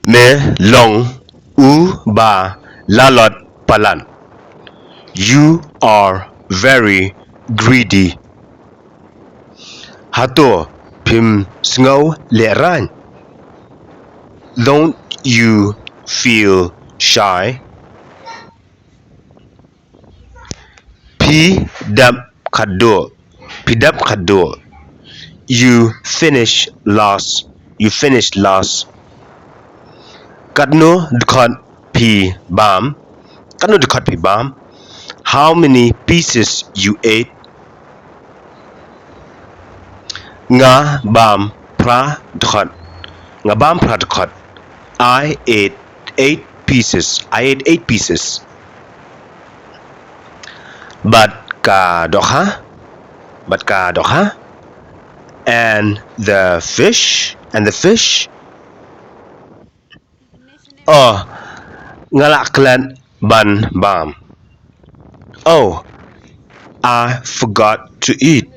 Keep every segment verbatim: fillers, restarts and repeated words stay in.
Me long u ba lalot palat. You are very greedy. Hato phim sngew lehraiñ? Don't you feel shy? Phi dap khatduh. Phi dap khatduh. You finish last. You finish last. Katno dkhot phi bam? Katno dkhot phi bam? How many pieces you ate? Nga bam phra dkhot. Nga bam phra dkhot. I ate eight pieces. I ate eight pieces. Bad ka dohkha. Bad ka dohkha. And the fish. And the fish. Oh, nga la klet ban bam. Oh, I forgot to eat.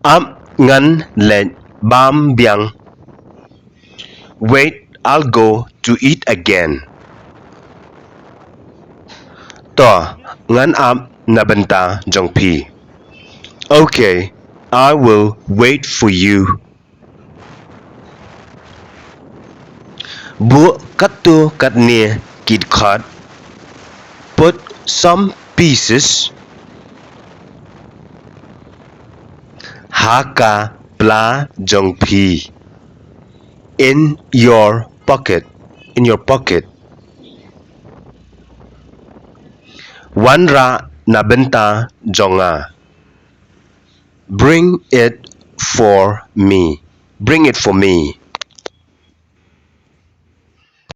Ap, ngan leit bam biang. Wait, I'll go to eat again. To, ngan ap na bynta jong phi. Okay, I will wait for you. Buh katto katne ki dkhot. Put some pieces ha ka pla jong phi. In your pocket. In your pocket. Wanrah na bynta jong nga. Bring it for me. Bring it for me.